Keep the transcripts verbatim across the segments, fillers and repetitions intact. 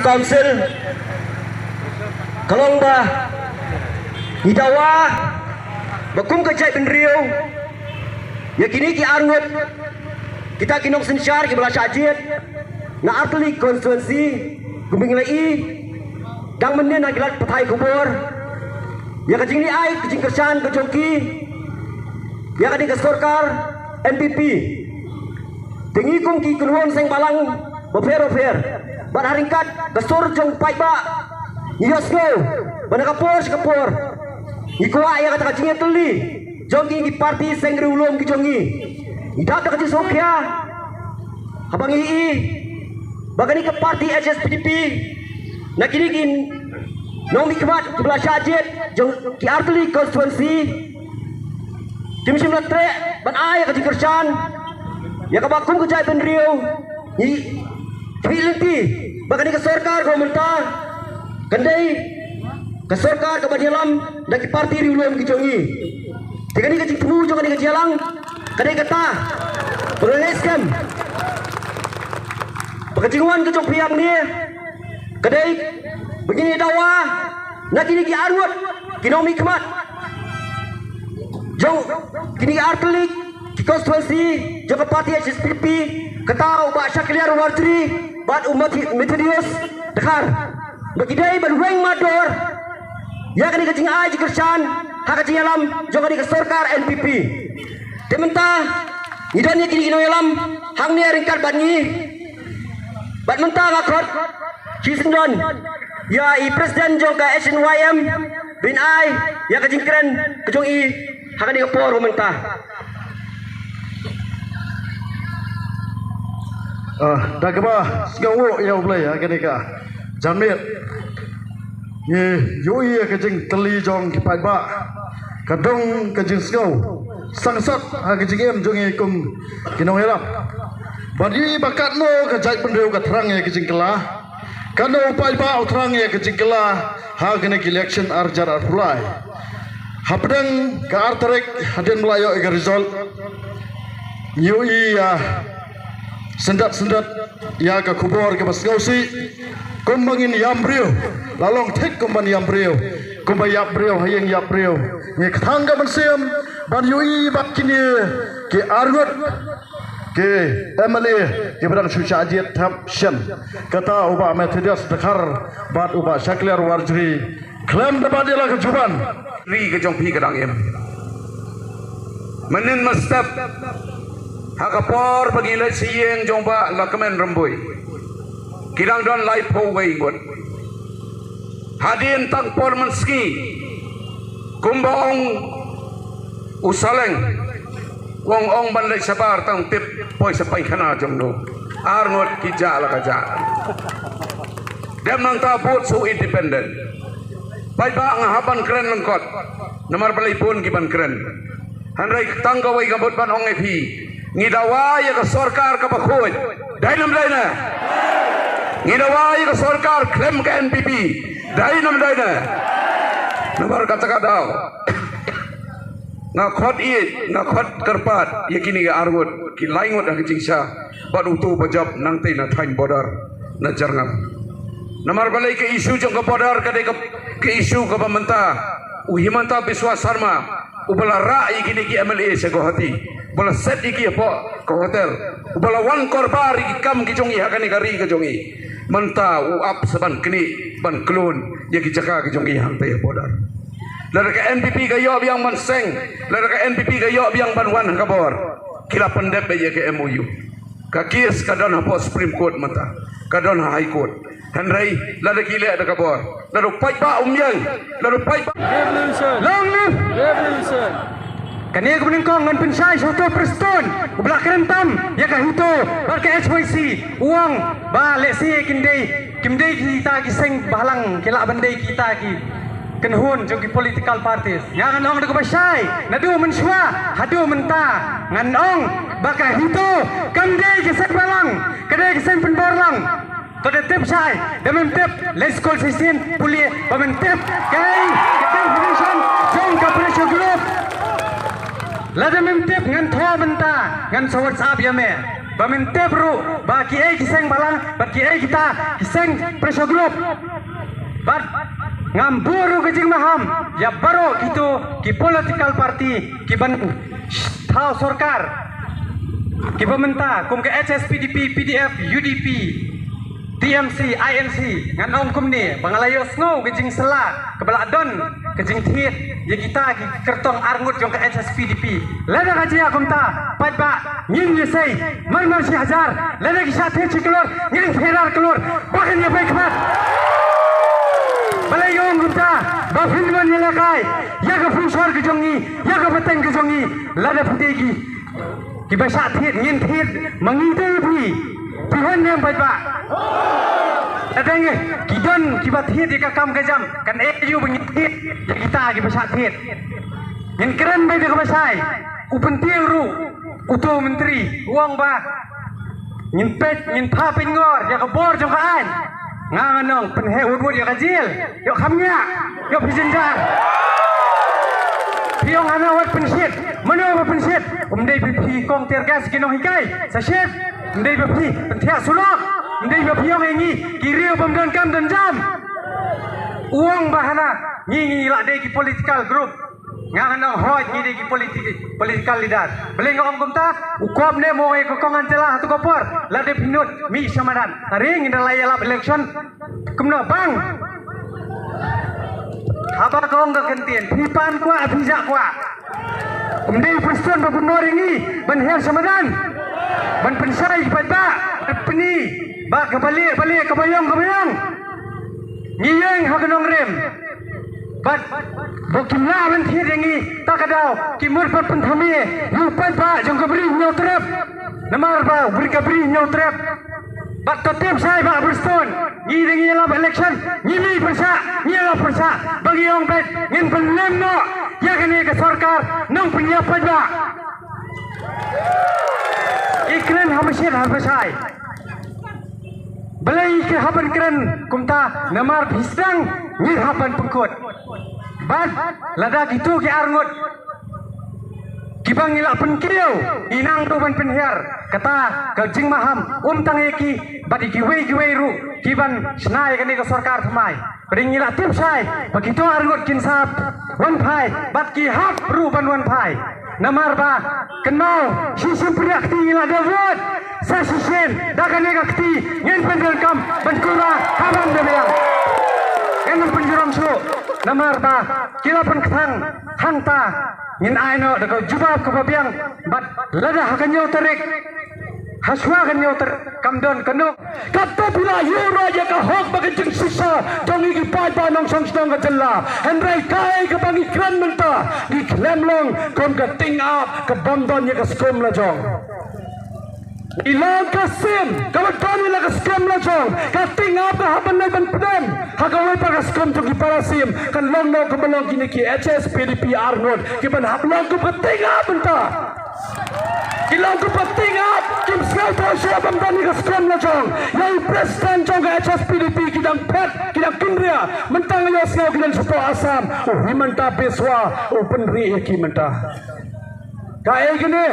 Council, ka long ba ngi dawa ba kum ka jaitbynriew, ïa kine ki arngut, kita ki nongsynshar kiba la shah jied na artylli constituency, kumba ngi la i dang mynnin ha ki lad pathai khubor, ïa ka jingleit ai ka jingkyrshan ka jong ki ïa kane ka sorkar N P P. Te ngi kum ki kynhun seng bhalang bapher bapher, bad ha ryngkat ka sur jong paidbah, ngi ïohsngew ba na ka por sha ka por ngi kwah ïa kata ka jingïatylli jong ki, ki parti seng riewlum ki jong ngi. Ngi dap da ka jingsngewkhia haba ngi i ba kane ka parti H S P D P, na kine ki nongmihkhmat kiba la shah jied jong ki artylli constituency, kim shym la treh ban ai ïa ka jingkyrshan ïa kaba kum ka jaitbynriew ngi khmih lynti ba kane ka sorkar kaba mynta kan dei ka sorkar kaba ïalam da ki parti riewlum ki jong ngi. Te kane ka jingthmu jong kane ka jingïalang ka dei kata ba ngi ngeit skhem ba ka jingwan ka jong phi hangne ka dei ba ngin ïa dawa na kine ki arngut ki nongmihkhmat jong kine ki artylli ki constituency jong ka parti H S P D P, kata u Bah Shakliar Warjri bad u Mathi-, Methodius Dkhar, ba ki dei ban weng mardor ïa kane ka jingai jingkyrshan ha ka jingïalam jong kane ka sorkar N P P. Te mynta ngi don ïa kine ki nongïalam hangne ryngkat bad ngi. Bad mynta nga khot shisyndon ïa i president jong ka H N Y M ban ai ïa ka jingkren ka jong i ha kane ka por mynta. Ah, da kaba sngewbha ïa U Blei ha kane ka janmiet. Ngi ïohi ïa ka jingtylli jong ki paidbah, ka dong ka jingsngew sangsot ha ka jingim jong ngi kum ki nongïarap. Bad ïohi ba katno ka jaitbynriew ka thrang ïa ka jingkylla, katno u paidbah u thrang ïa ka jingkylla ha kane ka election ar hajar arphew lai. Hapdeng ka ar tarik hadien ba la ïoh ïa ka result, ngi ïohi ïa syndat syndat ïa ka khubor kaba sngewsih, kumba ngin ïam briew, la long thik kumba ngin ïam briew, kumba ïap briew ha ïing ïap briew. Ngi kthang ka mynsiem ban ïohi ba kine ki arngut ki M L A kiba dang shu shah jied thep shen, kata u Bah Methodius Dkhar bad u Bah Shakliar Warjri, khlem da bad ïa la ka juban. Ri ka jong phi ka dang im. Mynnin mynstep ha ka por ba ngi leit sha ïing jong Bah Lahkmen Rymbui, ki dang don laiphew wei ngut. Hadien tang por mynsngi, kumba ong u Saleng, u ong ong ban leit shabar tang tip poi sha paikhana jong no. Ar ngut ki jah la ka jah. Dep nangta vote shu independent. Paidbah, nga hap ban kren lyngkot, namar balei bun ki ban kren. Hynrei tang kawei ka mut ban ong ïa phi, ngi dawa ïa ka sorkar kaba khuid. Dei ne ym dei ne? Ngi dawa ïa ka sorkar khlem ka N P P. Dei ne ym dei ne? Namar kata ka daw nga khot ïeit, nga khot kyrpad ïa kine ki ar ngut, ki lai ngut ha ka jingshisha, bad uto uba jop nangtei na thaiñ border na Jyrngam. Namar balei ka issue jong ka border ka dei ka, ka issue kaba mynta u Himanta Biswa Sarma, uba la rah ïa kine ki M L A sha Guwahati, uba la set ïa ki hapoh ka hotel, uba la wan korbar ïa ki kam ki jong ngi ha kane ka ri ka jong ngi, mynta u ap sa ban knieh ban khlun ïa ki jaka ki jong ngi hangtei ha border. Lada ka N P P ka ïoh biang ban seng, lada ka N P P ka ïoh biang ban wan ha ka bor, ki la pyndep ïa ka M O U. Ka case ka don hapoh Supreme Court mynta, ka don ha High Court. Hynrei lada ki leh da ka bor, lada u paidbah um ïeng, lada u paidbah. Revolution. Long live revolution. Kane ka banyngkong ngan pynshai sha uto u Prestone uba la kren tam ïa ka HITO bad ka H Y C, u ong ba lehse kin dei, kim dei kita ki seng bhalang, ki lah ban dei kita ki kynhun jong ki political parties. Nga ngan ong da kaba shai, naduh mynshuwa haduh mynta ngan ong ba ka HITO kam dei ka seng bhalang, ka dei ka seng pynbor lang. To da tip shai, da mem tip, leit skul shisien pule ba mem tip kaei ka definition jong ka pressure group. Lada mem tip ngan thoh mynta, ngan sa WhatsApp ïa me. Ba men tip ruh ba kiei ki seng balang bad kiei kita ki seng pressure group. Bad ngam buh ruh ka jingmaham ïa baroh kito ki political party kiban thaw sorkar, kiba mynta kum ka H S P D P, P D F, U D P, T M C, I N C. Ngan ong kumne ba nga la ïohsngew ka jingsylla kaba la don ka jingthied ïa kita ki kyrtong arngut jong ka H S P D P. Lada ka jia kumta, paidbah, ngin ïasei mar mar shi hajar. Lada ki shah thied shi klur, ngin thied ar klur. Ba kin ïa pei khmat. Balei nga ong kumta? Ba phin wan ïalehkai ïa ka pynshor ka jong ngi, ïa ka pateng ka jong ngi. Lada phi dei ki kiba shah thied, ngin thied ma ngi te phi. Phi wan ne em, paidbah? Lada ngi ki don kiba thied ïa ka kam ka jam, kan ïoh ba ngin thied ïa kita kiba shah thied. Ngin kren beit da kaba shai. U Pyntieng ruh, uto u myntri, u ong ba ngin peit, ngin pha pynngor ïa ka bor jong ka aiñ. Nga ngan ong, pynheh wut wut ïa ka jil. Ïoh kham ngiah, ïoh phi jynjar. Phi ong hana wat pynshit. Mano ba pynshit? Ym dei ba phi kong tear gas ki nonghikai. Sa shit. Ym dei ba phi pynthiah surok. Ym dei ba phi ong ïa ngi ki riew bym don kam don jam. U ong ba hana ngi, ngi la dei ki political group. Nga ngan ong hooid, ngi dei ki politi-, political leader. Balei nga ong kumta? U Kop ne mo ïa ka kong Angela ha tu ka por. Lada phi nud, mih sha madan. Hynrei ngi da la ïalap election. Kumno bang? Haba ka ong ka kyntien, phi pan kwah, phi jah kwah. Ym dei u Prestone ba bun nor ïa ngi ban hiar sha madan, ban pynshai ki paidbah, ban pyni ba kaba lieh ba lieh, kaba ïong kaba ïong. Ngi ïeng ha ka nongrim. Bad ba kim lah ban thied ïa ngi, ta ka daw ki mut ban pynthame ïa u paidbah jong ka Bri Hynñiewtrep. Namar ba u Bri, ka Bri Hynñiewtrep. Bad to tip shai Bah Prestone, ngi dang ïalap election, ngi mih pyrshah, ngi ïalap pyrshah, ba ngi ong beit ngin pynlem noh ïa kane ka sorkar nongpynïap paidbah. Ngi kren ha ba shit ha ba shai. Balei ngi hap ban kren kumta? Namar phi sdang ngi hap ban pynkut. Bad lada kito ki arngut kiba ngi la pynkiew, ngi nang ruh ban pynhiar. Kata ka jingmaham ym tang ïa ki, bad ïa kiwei kiwei ruh kiban shna ïa kane ka sorkar thymmai. Hynrei ngi la tip shai ba kito arngut kin sa wan phai, bad ki hap ruh ban wan phai. Namar ba kynmaw, shisien pyrshah kti ngi la dep vote. Sa shisien da kane ka kti ngin pyndonkam ban kura ha bam da biang. Ngin ym pynjrong shuh. Namar ba ki la pynkthang hangta, ngin ai noh da ka jubab kaba biang. Bad lada ha ka hynñiew tarik, ha shuwa ka hynñiew tarik, kam don kano. Katta phi la ïoh ruh ïa ka hok bad ka jingshisha jong ngi ki paidbah nongshong shnong ka jylla. Hynrei kaei kaba ngi kren mynta, ngi khlem long kum ka Tieng Ap kabym don ïa ka skum la jong. Ngi long ka siem kaba don ïa la ka skum la jong. Ka Tieng Ap ka hap ban leit ban pdem ha kawei pat ka skum jong ki para siem, kan long noh kumba long kine ki H S P D P arngut kiban hap long kum ka Tieng Ap mynta. Ki long kum ka Tieng Ap, kim sngewthuh shuh bym don ïa ka skum la jong. Ïa u president jong ka H S P D P ki dang phet, ki dang kynriah. Mynta nga ïohsngew ki don shapoh Assam. U Himanta Biswa u pynrieh ïa ki mynta. Kaei kane?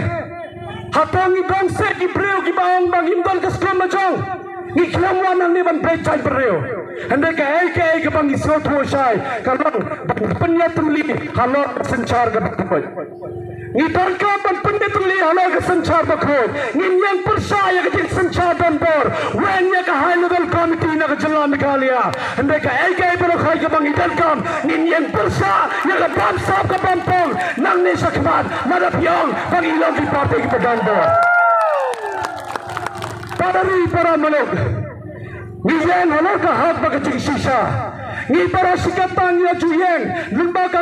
Hato ngi don seh ki briew kiba ong ba ngim don ka skum la jong? Ngi khlem wan hangne ban beit jait briew. Hynrei kaei kaei kaba ngi sngewthuh shai ka long ban pynïatylli halor ka synshar kaba khuid. Ngi donkam ban pynïatylli halor ka synshar bakhuid. Ngin ïeng pyrshah ïa ka jingsynshar donbor, weng ïa ka high level committee na ka jylla Meghalaya. Hynrei kaei kaei baroh kaba ngi donkam, ngin ïeng pyrshah ïa ka bamsap ka bampong nangne shakhmat, lada phi ong ba ngi long ki party kiba donbor. Para ri para muluk, ngi ïeng halor ka hok bad ka jingshisha. Ngi para shi katta ngi la ju ïeng lyngba ka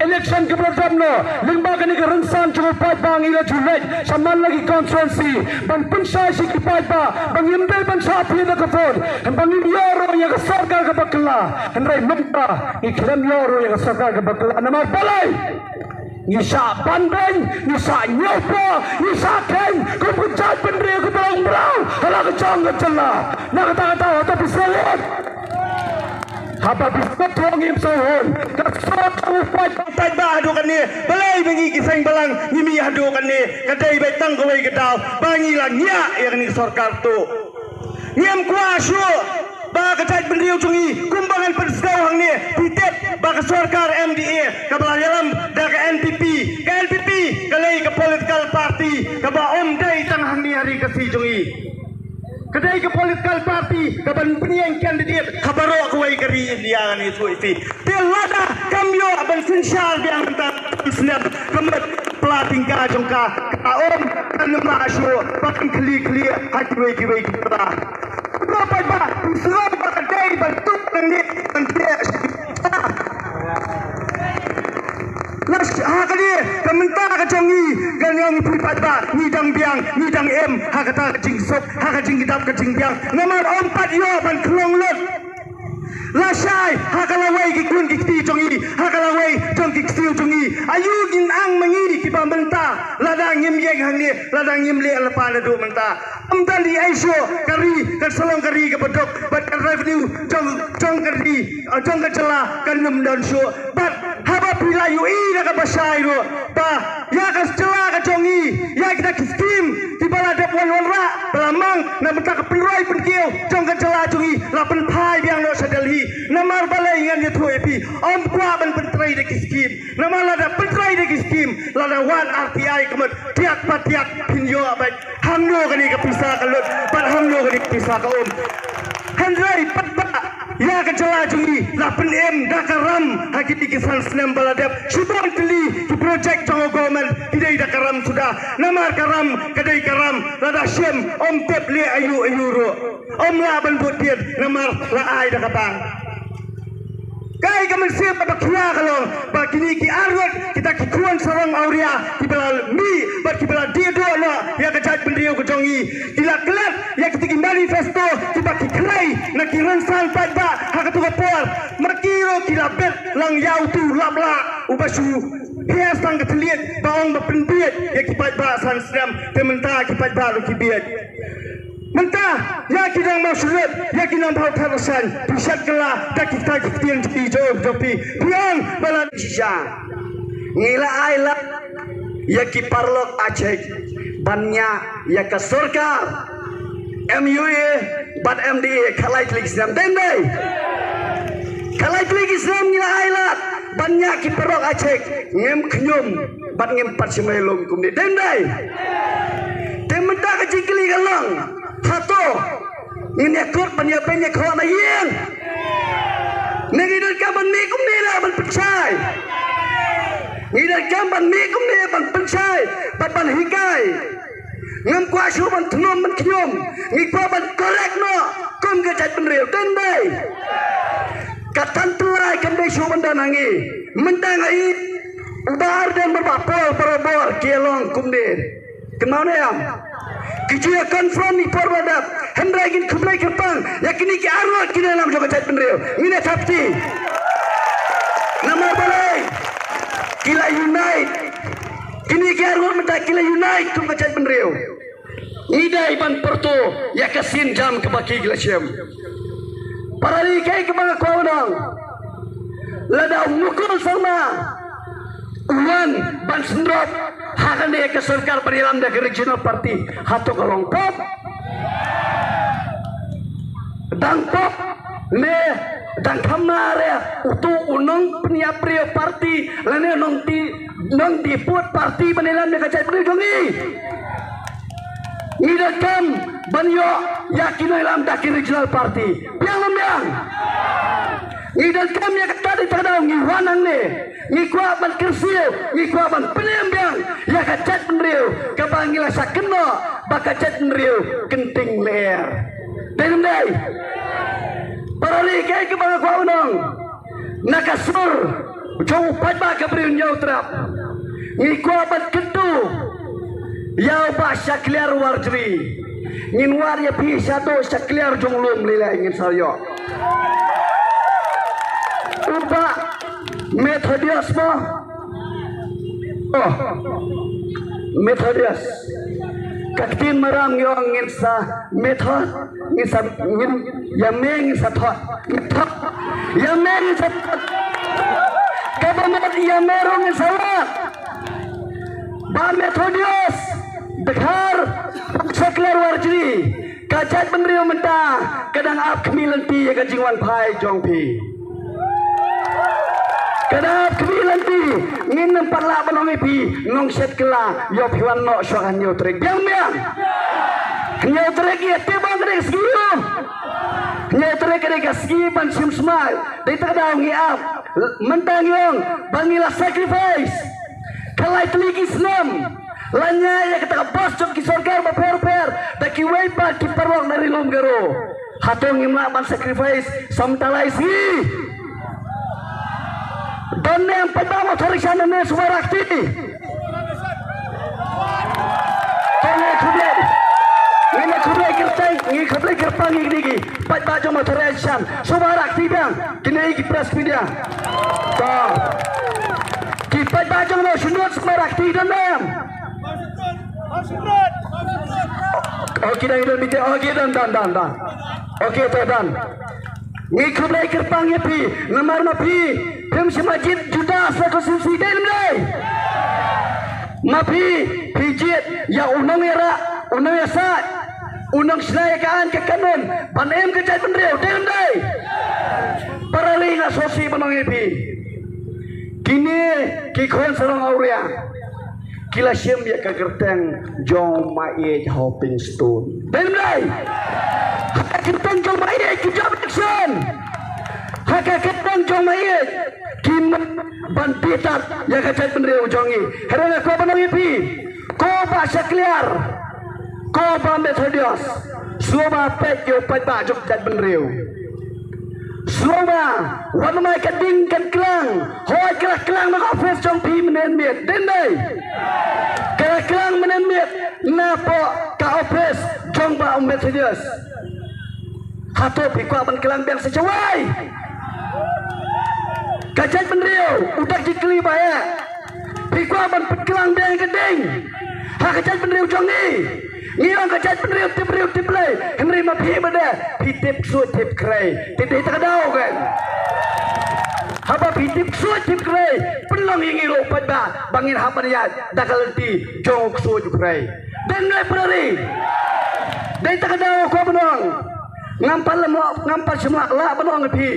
election kaba la dep noh, lyngba kane ka rynsan jong u paidbah ngi la ju leit shaman la ki constituency ban pynshai sha ki paidbah ba ngim dei ban shah thied da ka vote, ba ngin ïoh ruh ïa ka sorkar kaba kylla. Hynrei mynta ngi khlem ïoh ruh ïa ka sorkar kaba kylla. Namar balei? Ngi shah ban beiñ, ngi shah ñiewpoh, ngi shah kheiñ kum ka jaitbynriew kaba long mraw ha la ka jong ka jylla. Na kata ka daw hato phi sngewbha? Haba phi sngewthuh ngim sngewhun. Ka sngewthuh u paidbah, paidbah haduh kane. Balei ba ngi ki seng balang ngi mih haduh kane? Ka dei ba tang kawei ka daw ba ngi la ngiah ïa kane ka sorkar tuh. Ngim kwah shuh ba ka jaitbynriew jong ngi, kumba ngan pynsngew hangne, phi tip ba ka sorkar M D A kaba la ïalam da ka N P P. Ka N P P ka dei ka political party kaba ym dei tang hangne ha ri Khasi jong ngi. Ka dei ka political party kaban pynïeng candidate ha baroh kawei ka ri India, ngan ïathuh ïa phi. Te lada kam ïoh ban synshar biang mynta, snem ka mut pla tyngka jong ka, ka ym, kan ym lah shuh ba kan khlieh khlieh ha kiwei kiwei ki pla. Kumno paidbah, phi sngew ba ka dei ban tuh nangne ban treh sha ki pla? Na ha kane ka mynta ka jong ngi, ka jong ngi phi paidbah, ngi dang biang, ngi dang im ha kata ka jingsuk, ha ka jingdap ka jingbiang. Namar ym pat ïoh ban khlong lut. Lashai ha ka lawei ki khun ki kti jong ngi, ha ka lawei jong ki ksiew jong ngi. Aïu ngin ang ma ngi kiba mynta, lada ngim ïeng hangne, lada ngim leh lypa naduh mynta. Ym don ei ei shuh, ka ri kan sa long ka ri kaba duk bad ka revenue jong, jong ka ri, jong ka jylla kan ym don shuh. Bad haba phi la ïohi da kaba shai ruh ba ïa ka jylla ka jong ngi, ïa kita ki skim kiba la dep wan wanrah, ba la mang na bynta ka pynroi pynkiew jong ka jylla jong ngi, la pynphai biang noh sha Delhi. Namar balei? Ngan ïathuh ïa phi, ym kwah ban pyntrei da ki skim. Namar lada pyntrei da ki skim, lada wad R T I ka mut tiak pa tiak phin ïoh beit hangno kane ka pisa ka lut bad hangno kane ka pisa ka um. Hynrei paidbah, ïa ka jylla jong ngi la pynim da ka ram ha kine ki san snem ba la dep. Shibun tylli ki project jong ka government ki dei da ka ram suda. Namar ka ram ka dei ka ram, lada shim ym tip leh aïu aïu ruh. Ym lah ban bud tied namar la ai da ka bank. Kaei ka mynsiem kaba khia ka long ba kine ki arngut, kita ki khun sarong awria kiba la mih bad kiba la dih duh noh ïa ka jaitbynriew ka jong ngi, ki la klet ïa kita ki manifesto kiba ki khrei na ki rynsan paidbah ha kato ka por. Ma ki ruh ki la bet lang ïa uto u laplah uba shu hias tang ka thylliej ba ong ba pynbiej ïa ki paidbah san snem, te mynta ki paidbah ruh ki biej. Mynta ïa ki nang Mawshynrut, ïa ki nang Mawthadraishan, phi shet kylla da kita ki ktien jong phi, jong phi. Phi ong ba la shisha. Ngi la ai lad ïa ki paralok Achik ban ñiah ïa ka sorkar M U A bad M D A, khatlai tylli ki snem, dei ym dei? Khatlai tylli ki snem ngi la ai lad ban ñiah ki paralok Achik, ngim khñium bad ngim pat shim ïalum kumne, dei ym dei? Te mynta ka jingkylli ka long, hato ngin ïakut ban ïabeiñ ïakhoh na ïing? Ne ngi donkam ban mih kumne leh ban pynshai? Ngi donkam ban mih kumne ban pynshai bad ban hikai. Ngim kwah shuh ban thnum ban khñium, ngi kwah ban correct noh kum ka jaitbynriew, dei ym dei? Ka tan tyllai kam dei shuh ban don ha ngi. Mynta nga ïohi u Bah Ardent bad Bah Paul barabor ki ïa long kumne. Kynmaw ne em? Ki ju ïa confront ïa por ba la dep. Hynrei ngin khublei kyrpang ïa kine ki arngut ki nongïalam jong ka jaitbynriew. Ngin ïa thap kti. Namar balei? Ki la unite. Kine ki arngut mynta ki la unite kum ka jaitbynriew. Ngi dei ban pyrto ïa ka sienjam kaba ki la shim. Para ri, kaei kaba nga kwah ban ong, lada u Mukul Sangma u wan ban sngewdep ha kane ka sorkar ban ïalam da ka regional party, hato ka long pop? Dang pop ne dang kham mar ïa uto u nongpynïap briew party lane nongdih, nongdih pud party ban ïalam ïa ka jaitbynriew jong ngi? Ngi donkam ban ïoh ïa ki nongïalam da ki regional party. Biang ne ym biang? Ngi donkam ïa kata, dei tang ka daw ngi wan hangne. Ngi kwah ban kyrsiew, ngi kwah ban pynim biang ïa ka jaitbynriew kaba ngi la shah kynnoh ba ka jaitbynriew kynting lyer. Dei ne ym dei? Para ri, kaei kaba nga kwah ban ong, na ka sur jong u paidbah ka Bri u Hynñiewtrep, ngi kwah ban kyntu ïa u Bah Shakliar Warjri. Ngin wad ïa phi shaduh Shakliar jong lum, lei lei ngin sa ïoh. U Bah Methodius mo. Oh, Methodius. Ka ktien Maram ngi ong ngin sa method, ngin sa ngin ïa me ngin sa thot. Ngin thot. Ïa me ngin sa thot. Kaba mut ïa me ruh ngin sa wad. Bah Methodius Dkhar, Shakliar Warjri, ka jaitbynriew mynta ka dang ap khmih lynti ïa ka jingwan phai jong phi. Ka dang ap khmih lynti, ngin ym pat lah ban ong ïa phi, nongshit kylla, ïoh phi wan noh shuwa ka hynñiew tarik. Biang biang. Hynñiew tarik ïa tip ong ka dei ka sngi ïoh. Hynñiew tarik ka dei ka sngi ban shim smai. Dei ta ka daw ngi ap. Mynta ngi ong ba ngi la sacrifice. Ka lai tylli ki snem la ñiah ïa kata ka bos jong ki sorkar bapher bapher da kiwei pat ki paralok na Ri Lum Garo. Hato ngim lah ban sacrifice sa mynta lai sngi? Don ne em paidbah mothor sha ne ne suba rakti? To ngi khublei. Ngi khublei kyrteng, ngi khublei kyrpang ngi kine ki paidbah jong mothor shan suba rakti biang. Kine ki press media. To. Ki paidbah jong no shunut sma rakti don em. Okay, dang don media. Okay, done, done, done, done. Okay, to done. Ngi khublei kyrpang ïa phi namar ma phi phim shim jied juda sa ko sim si dei lem dei. Ma phi phi jied ïa u nongïarap, u nongïasaid, u nongshna ïa ka aiñ ka kanun ban im ka jaitbynriew dei lem dei. Para ri nga sngewsih ban ong ïa phi. Kine ki khun sarong awria ki la shim ïa ka kyrteng jong Maieit Hoping Stone. Dei lem dei? Ha ka kyrteng jong Maieit ki jop election. Ha ka kyrteng jong Maieit ki mut ban bitar ïa ka jaitbynriew jong ngi. Hynrei nga kwah ban ong ïa phi, ko Bah Shakliar, ko Bah Methodius, sngewbha peit ïa u paidbah jong ka jaitbynriew. Sngewbha, wat ym ai ka ding kan klang. Hooid ka la klang na ka office jong phi mynnin miet. Dei lem dei? Ka la klang mynnin miet napoh ka office jong Bah Methodius. Hato phi kwah ban klang biang sa shawei? Ka jaitbynriew u dak jingkylli ba ïa phi kwah ban pynklang biang ka ding ha ka jaitbynriew jong ngi. Ngi ong ka jaitbynriew tip briew tip Blei, hynrei ma phi ba dei phi tip ksuid tip khrei. Te dei ta ka daw kan? Haba phi tip ksuid tip khrei, pynlong ïa ngi ruh paidbah ba ngin hap ban ïaid da ka lynti jong u ksuid u khrei. Dei ne em para ri? Dei ta ka daw ko ban ong. Ngam pat lem, ngam pat shym lah ban ong ïa phi.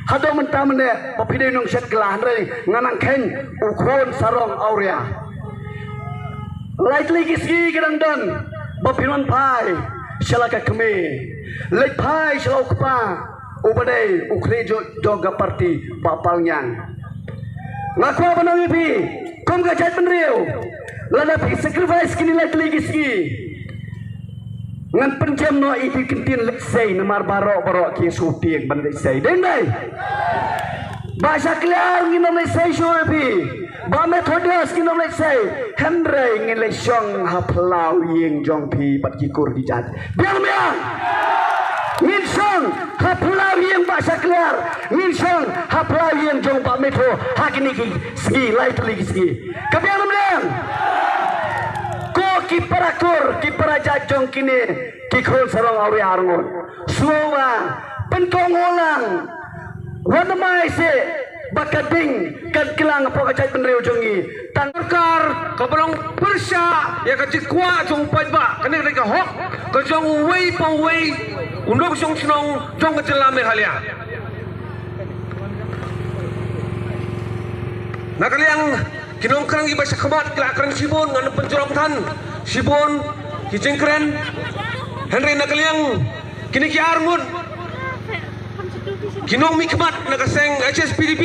Haduh mynta mynne ba phi dei nongshit kylla, hynrei nga nang kheiñ u khun sarong awria. Lai tylli ki sngi ki dang don ba phin wan phai sha la ka kmie. Leit phai sha la u kpa uba dei u khlieh jong ka party, Bah Palngiang. Nga kwah ban ong ïa phi kum ka jaitbynriew, lada phi sacrifice kine lai tylli ki sngi, ngan pynjem noh ïa ki kyntien lehse namar baroh baroh ki shu tieng ban lehse. Dei ne em dei? Bah Shakliar ngin ym lehse shuh ïa phi. Bah Methodius ngin ym lehse. Hynrei ngin leit shong ha phyllaw ïing jong phi bad ki kur ki jait. Biang biang. Ngin shong ha phyllaw ïing Bah Shakliar. Ngin shong ha phyllaw ïing jong Bah Metho ha kine ki sngi, lai tylli ki sngi. Ka biang ne em biang? Ko ki para kur, ki para jait jong kine ki khun sarong awria arngut, sngewbha pynkohnguh lang. Wat ym ai seh ba ka ding kan klang hapoh ka jaitbynriew jong ngi. Tang sorkar kaba long pyrshah ïa ka jingkwah jong u paidbah, kane ka dei ka hok ka jong uwei pa uwei u nongshong shnong jong ka jylla Meghalaya. Na ka liang ki nongkren kiba sha khmat ki la kren shibun, ngan pynjrong than shibun ki jingkren. Hynrei na ka liang kine ki arngut ki nongmihkhmat na ka seng H S P D P,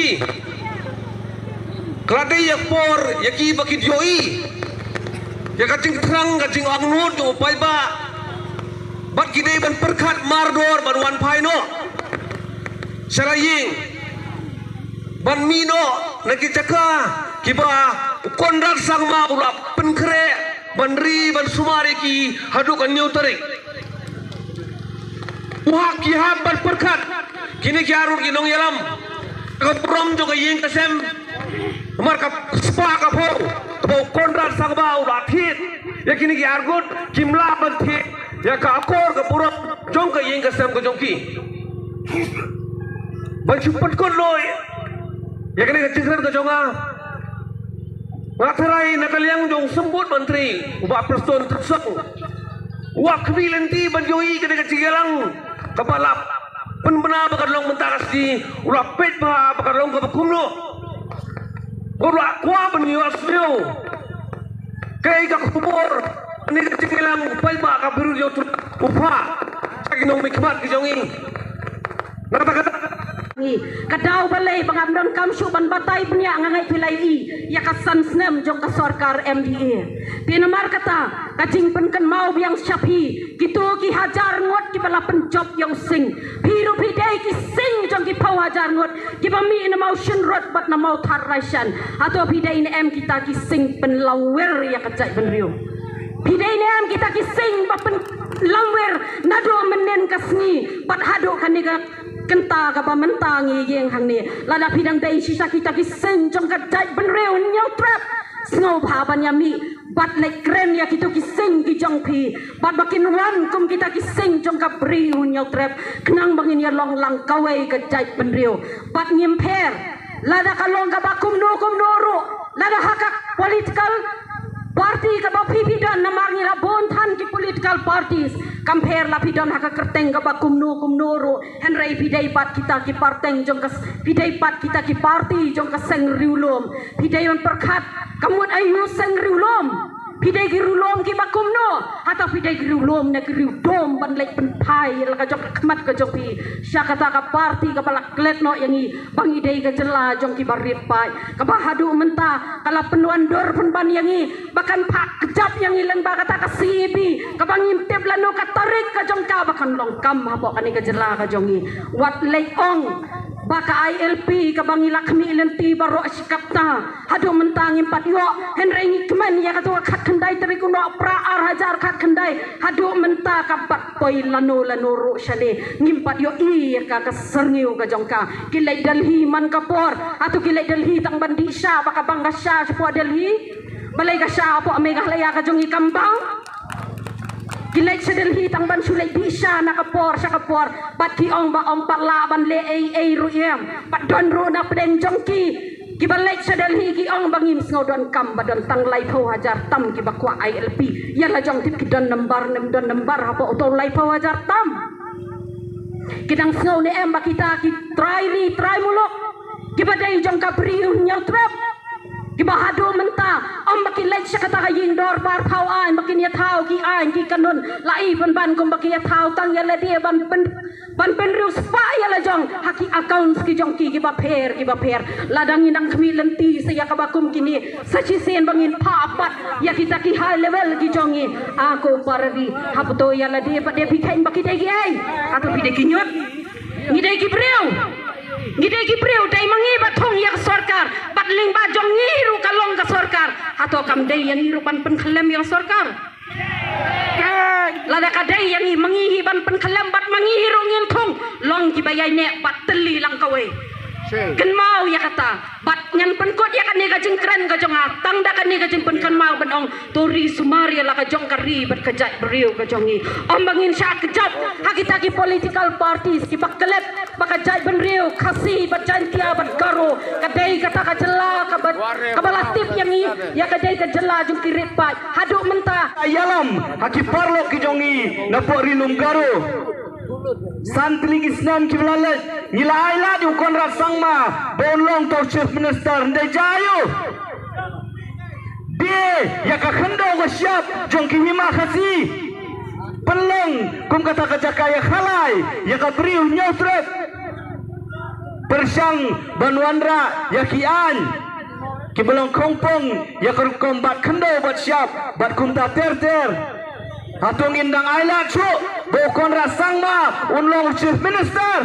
ka la dei ïa ka por ïa ki ba kin ïohi ïa ka jingthrang ka jingangnud jong u paidbah. Bad ki dei ban pyrkhat mardor ban wan phai noh sha la ïing, ban mih noh na ki jaka kiba u Conrad Sangma u la pynkhreh ban ri ban sumar ïa ki haduh ka hynñiew tarik. U hap, ki hap ban pyrkhat kine ki arngut ki nongïalam, ka burom jong ka ïing ka sem. Namar ka spah ka phew kaba u Conrad Sangma u la thied Ïa kine ki arngut kim lah ban thied ïa ka akor ka burom jong ka ïing ka sem ka jong ki. Ban shu pynkut noh ïa kane ka jingkren ka jong nga. Nga tharai na ka liang jong u Symbud Myntri u Bah Prestone Tynsong, u la khmih lynti ban ïohi ïa kane ka jingïalang kaba la pynbna ba kan long mynta ka sngi, u la peit bha ba kan long kaba kumno. Bad u la kwah ban ïohsngew kaei ka khubor kane ka jingïalang, u paidbah ka Bri u Hynñiewtrep u phah sha ki nongmihkhmat ki jong ngi. Na kata ka daw, ka daw balei ba ngam donkam shuh ban batai bniah, nga ngeit phi la ïohi ïa ka san snem jong ka sorkar M D A. Te namar kata ka jingpynkynmaw biang sha phi, kito ki hajar ngut kiba la pynjop ïa u sing. Phi ruh phi dei ki sing jong ki phew hajar ngut kiba mih na Mawshynrut bad na Mawthadraishan. Hato phi dei ne em kita ki sing pynlangwer ïa ka jaitbynriew? Phi dei ne em kita ki sing ba pynlangwer naduh mynnin ka sngi bad haduh kane ka kynta kaba mynta ngi ïeng hangne? Lada phi dang dei shisha kita ki sing jong ka jaitbynriew Hynñiewtrep, sngewbha ban ïa mih bad leit kren ïa kito ki sing ki jong phi, bad ba kin wan kum kita ki sing jong ka Bri u Hynñiewtrep, khnang ba ngin ïa long lang kawei ka jaitbynriew. Bad ngim pher lada ka long kaba kumno kumno ruh, lada ha ka political party kaba phi phi don, namar ngi la bun than ki political parties. Kam pher la phi don ha ka kyrteng kaba kumno kumno ruh, hynrei phi dei pat kita ki party jong ka, phi dei pat kita ki party jong ka seng riewlum. Phi dei ban pyrkhat ka mut aïu seng riewlum? Phi dei ki riewlum kiba kumno? Hato phi dei ki riewlum ne ki riewdum ban leit pynphai la ka jong ka khmat ka jong phi sha kata ka party kaba la klet noh ïa ngi ba ngi dei ka jylla jong kiba rit paid, kaba haduh mynta ka la pynwandur pynban ïa ngi ba kan phah kjap ïa ngi lyngba kata ka C A B kaba ngim tip lano ka tarik ka jong ka ba kan long kam hapoh kane ka jylla ka jong ngi. Wat leit ong ba ka I L P kaba ngi la khmih lynti baroh shi katta, haduh mynta ngim pat ïoh, hynrei ngi kmen ïa kato ka khatkhyndai tarik u Nohprah ar hajar khatkhyndai, haduh mynta kam pat poi lano lano ruh shane. Ngim pat ïohi ïa ka, ka syrngiew ka jong ka. Ki leit Delhi man ka por, hato ki leit Delhi tang ban dih sha ba ka bang ka sha shapoh Delhi? Balei ka sha hapoh Meghalaya ka jong ngi kam bang? Ki leit sha Delhi tang ban shu leit dih sha na ka por sha ka por, bad ki ong ba ym pat lah ban leh ei ei ruh em, bad don ruh na pdeng jong ki kiba leit sha Delhi ki ong ba ngim sngew donkam, ba don tang laiphew hajar tam kiba kwah I L P. Ïa la jong tip ki don number ne ym don number hapoh uto laiphew hajar tam. Ki dang sngew ne em ba kita ki trai ri trai muluk kiba dei jong ka Bri u Hynñiewtrep, kiba haduh mynta ym ba ki leit sha kata ka ïing dorbar thaw aiñ ba kin ïa thaw ki aiñ ki kanun, la i pynban kum ba ki ïa thaw tang ïa lade ban pyn, ban pynriewspah ïa la jong ha ki accounts ki jong ki kiba pher kiba pher. Lada ngi nang khmih lynti sa ïa kaba kum kine, sa shisien ba ngin phah pat ïa kita ki high level ki jong ngi. A ko para ri, hapoh to ïa lade pat de phi kheiñ ba ki dei ki ei? Hato phi dei ki ñiut? Ngi dei ki briew. Ngi dei ki briew, dei ma ngi ba thung ïa ka sorkar, bad lyngba jong ngi ruh ka long ka sorkar. Hato kam dei ïa ngi ruh ban pynkhyllem ïa ka sorkar? Lada ka dei ïa ngi, ma ngi hi ban pynkhyllem bad ma ngi hi ruh ngin thung long kiba ïaineh bad thylli lang kawei. Kynmaw ïa kata. Bad ngan pynkut ïa kane ka jingkren ka jong nga tang da kane ka jingpynkynmaw ban ong, to ri sumar ïa la ka jong ka ri bad ka jaitbynriew ka jong ngi. Ym ba ngin shah kjap ha kita ki political parties kiba klet ba ka jaitbynriew Khasi bad Jaintia bad Garo ka dei kata ka jylla kaba, kaba la tip ïa ngi ïa ka dei ka jylla jong ki rit paid. Haduh mynta ïalam ha ki paralok ki jong ngi na poh Ri Lum Garo. San tylli ki snem kiba la leit ngi la ai lad ïa u Conrad Sangma ba un long uto u Chief Minister, ym dei jia aïu? Die ïa ka khyndew ka shyiap jong ki hima Khasi, pynlong kum kata ka jaka ïakhalai ïa ka Bri u Hynñiewtrep, pyrshang ban wanrah ïa ki aiñ kiba long khongpong ïa ka rukom bat khyndew bat shyiap bad kumta ter ter. Hato ngin dang ai lad shuh ba u Conrad Sangma un long u Chief Minister?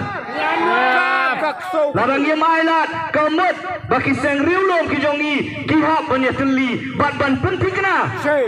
Lada ngim ai lad, ka mut ba ki seng riewlum ki jong ngi ki hap ban ïatylli bad ban pynthikna.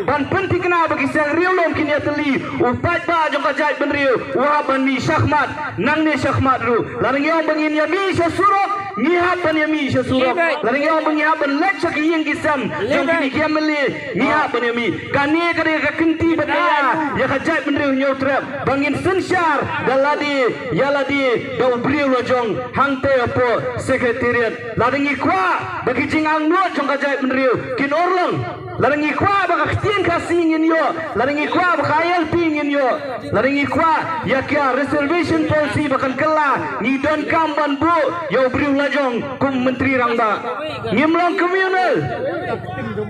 Ban pynthikna ba ki seng riewlum kin ïatylli, u paidbah jong ka jaitbynriew u hap ban mih shakhmat. Nangne shakhmat ruh, lada ngi ong ba ngin ïa mih sha surok, Ngi hap ban ïa mih sha surok. Lada ngi ong ba ngi hap ban leit sha ki ïing ki sem jong kine ki M L A, ngi hap ban ïa mih. Kane ka dei ka kynti bad ka ïa, ïa ka jaitbynriew Hynñiewtrep, ba ngin synshar da lade ïa lade da u briew lajong hangtei hapoh Secretariat. Lada ngi kwah ba ki jingangnud jong ka jaitbynriew kin urlong, lada ngi kwah ba ka ktien Khasi ngin ïoh, lada ngi kwah ba ka I L P ngin ïoh, lada ngi kwah ïa ka reservation policy ba kan kylla, ngi donkam ban buh ïa u briew lajong kum Myntri Rangbah. Ngim long communal.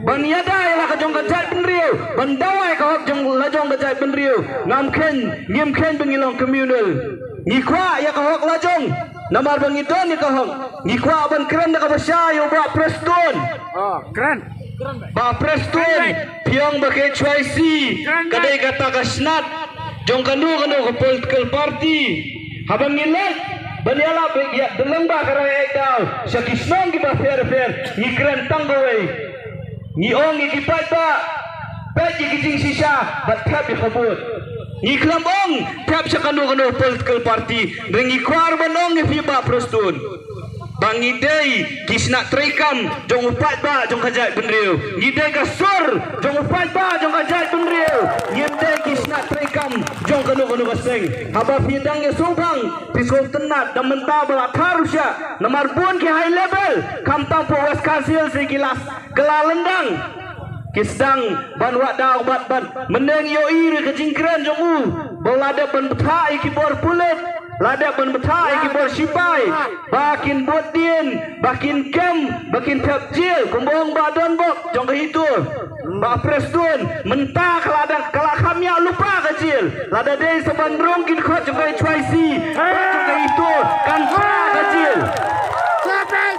Ban ïada ïa la ka jong ka jaitbynriew, ban dawa ïa ka hok jong la jong ka jaitbynriew, ngam kheiñ, ngim kheiñ ba ngi long communal. Ngi kwah ïa ka hok lajong. Namar ba ngi don ïa ka hok, ngi kwah ban kren da kaba shai ïa u Bah Prestone. Oh, kren. Bah Prestone, phi ong ba ka H Y C ka dei kata ka snat jong kano kano ka political party. Haba ngi leit ban ïalap ïa da lyngba ka rai ïa daw sha ki shnong kiba pher pher, ngi kren tang kawei. Ngi ong ïa ki paidbah, peit ïa ki jingshisha bad thep ïa ka vote. Ngi khlem ong thep sha kano kano political party, hynrei ngi kwah ban ong ïa phi Bah Prestone ba ngi dei ki shnat treikam jong u paidbah jong ka jaitbynriew. Ngi dei ka sur jong u paidbah jong ka jaitbynriew. Ngim dei ki shnat treikam jong kano kano ka seng. Haba phi dang ïa sngewbang, phi sngewtynnat da mynta ba la thar u shah. Namar bun ki high level, khamtam hapoh West Khasi Hills ki la kylla lyndang. Ki sdang ban wad daw bad bad mynne ngi ïohi ruh ka jingkren jong u ba la dep ban bthah ïa ki bor pulit, la dep ban bthah ïa ki bor shipai ba kin bud dien, ba kin kem, ba kin thep jel, kumba ong Bah Donbok jong ka HITO. Bah Prestone, mynta ka la dang, ka la kham ïa lypa ka jel. Lada dei sa ban rung ki dkhot jong ka H Y C bad jong ka HITO, kan phah ka jel.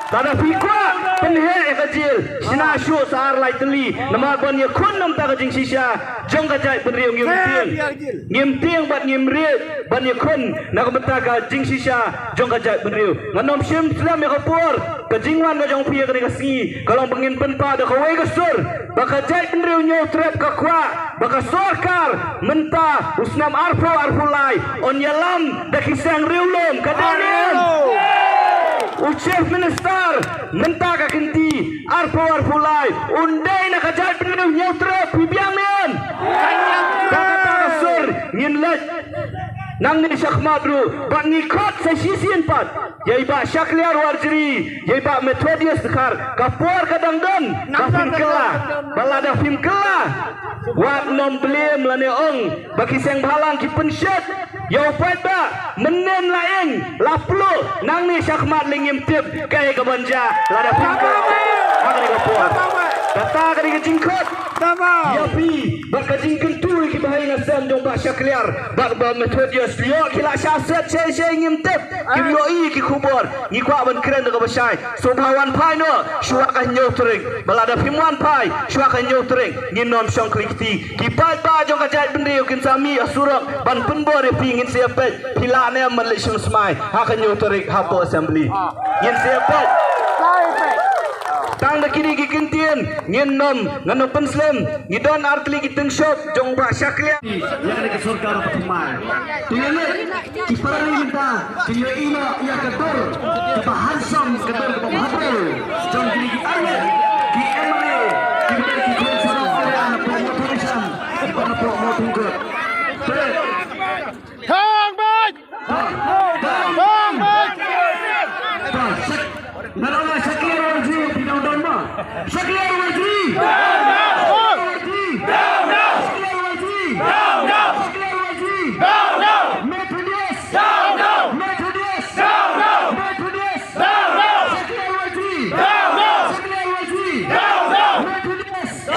Lada phi kwah pynheh ïa ka jel, shna shuh sa ar lai tylli, namar ban ïakhun na bynta ka jingshisha jong ka jaitbynriew. Ngim tieng, ngim tieng bad ngim rieh ban ïakhun na ka bynta ka jingshisha jong ka jaitbynriew. Ngan ym shim slem ïa ka por. Ka jingwan ka jong phi ïa kane ka sngi ka long ba ngin pynpaw da kawei ka sur ba ka jaitbynriew Hynñiewtrep ka kwah ba ka sorkar mynta u snem arphew arphew lai un ïalam da ki seng riewlum. Ka dei ne em? U Chief Minister mynta ka kynti arphew arphew lai un dei na ka jaitbynriew Hynñiewtrep, phi biang ne em? Ka kata ka sur ngin leit. Nangne shakhmat ruh ba ngi khot sa shisien pat ïa i Bah Shakliar Warjri, ïa i Bah Methodius Dkhar, ka por ka dang don ba phin kylla. Ba lada phim kylla, wat nym blame lane ong ba ki seng bhalang ki pynshet ïa u paidbah. Mynnin la ing la pluh, nangne shakhmat lei ngim tip kaei kaban jia lada phim kylla ha kane ka por. Kata ka dei ka jingkhot ïa phi bad ka jingkyntu ïa ki bahaïing hasem jong Bah Shakliar bad Bah Methodius. Ïoh ki la shah set shei shei ngim tip, kim ïohi ki khubor. Ngi kwah ban kren da kaba shai. Sngewbha wan phai noh shuwa ka hynñiew tarik. Ba lada phim wan phai shuwa ka hynñiew tarik, ngin nym shong khlieh kti. Ki paidbah jong ka jaitbynriew kin sa mih ha surok ban pynbor ïa phi. Ngin sa ïa peit phi lah ne em ban leit shim smai ha ka hynñiew tarik hapoh Assembly. Ngin sa ïa peit. Tang da kine ki kyntien ngin nym, ngan nym pynslem. Ngi don artylli ki tyngshop jong Bah Shakliar. Ïa kane ka sorkar ba thymmai. Te ïa leh ki para ri mynta ki ïohi noh ïa ka dur kaba handsome, ka dur kaba bhabriew jong kine ki arngut ki M L A kiba dei ki khun sarong area na Pyrmawthong Ichan bad na Pyrmawthong Kut. Te Thang bad! Thang bad! Nga ong Shakliar Warjri, phi dang don mo? Shakliar Warjri! Shakliar Warjri! Shakliar Warjri! Methodius! Methodius! Methodius! Shakliar Warjri! Shakliar Warjri! Methodius! Methodius!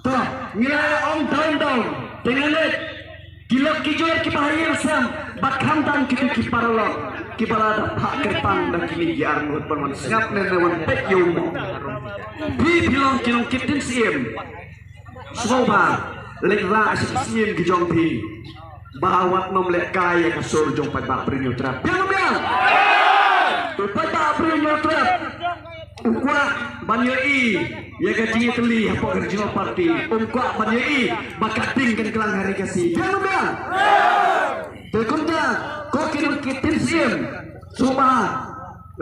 To, ngi la ong down, down. Te ngi leh ki lok ki jor kiba ha ïing sem bad khamtam kito ki paralok kiba la dep phah kyrpang da kine ki arngut ban wan sngap ne wan peit ïa u mo. Phi phi long ki long ki ktien siem. Sngewbha. Leit rah sha ki syiem ki jong phi ba wat nym lehkai ïa ka sur jong u paidbah Bri Hynñiewtrep. Biang ym biang? U paidbah Bri Hynñiewtrep u kwah ban ïohi ïa ka jingïatylli hapoh ka regional party. Um kwah ban ïohi ba ka ding kan klang ha ri Khasi. Biang ym biang? Te kumta ko ki nong ki tim syiem, sngewbha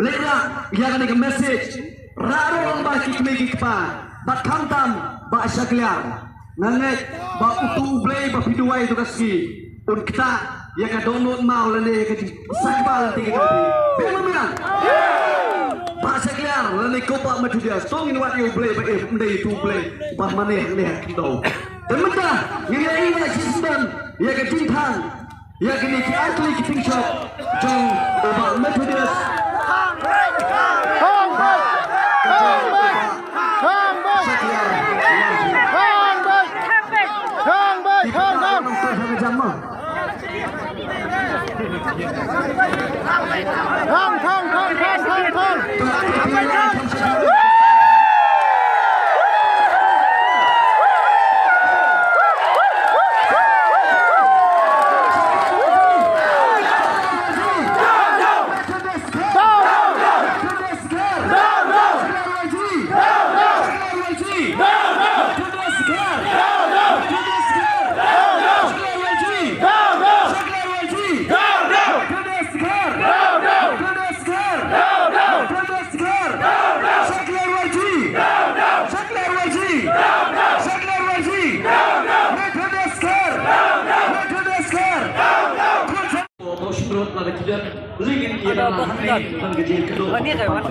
leit rah ïa kane ka message, rah ruh lyngba ki kmie ki kpa bad khamtam Bah Shakliar. Nga ngeit ba uto U Blei ba phi duwai ïa ka sngi un ktah ïa ka dohnud maw lane ïa ka jingsakba lynti ka jong phi. Biang ym biang? Bah Shakliar lane ko Bah Methodius, to ngin wad ïa U Blei ba im, ym dei uto U Blei ba mane hangne ha khyndew. Te mynta ngin ïa ïeng shisien ïa ka jingthan ïa kine ki ar tylli ki pynshop jong u Bah Methodius. Hang beit! Hang beit! Hang beit! Hang beit! Hang beit! Hang, hang! Hang, hang, hang, hang, hang, hang! Mawshynrut, lada ki don, leit ïa hangne, hangne,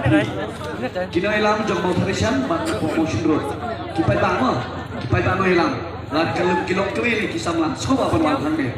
hangne. Ki nongïalam jong Mawthadraishan bad Mawshynrut. Ki paidbah mo, ki paidbah nongïalam. Lada ka long, ki long kiwei ki samla, sngewbha ban wan hangne.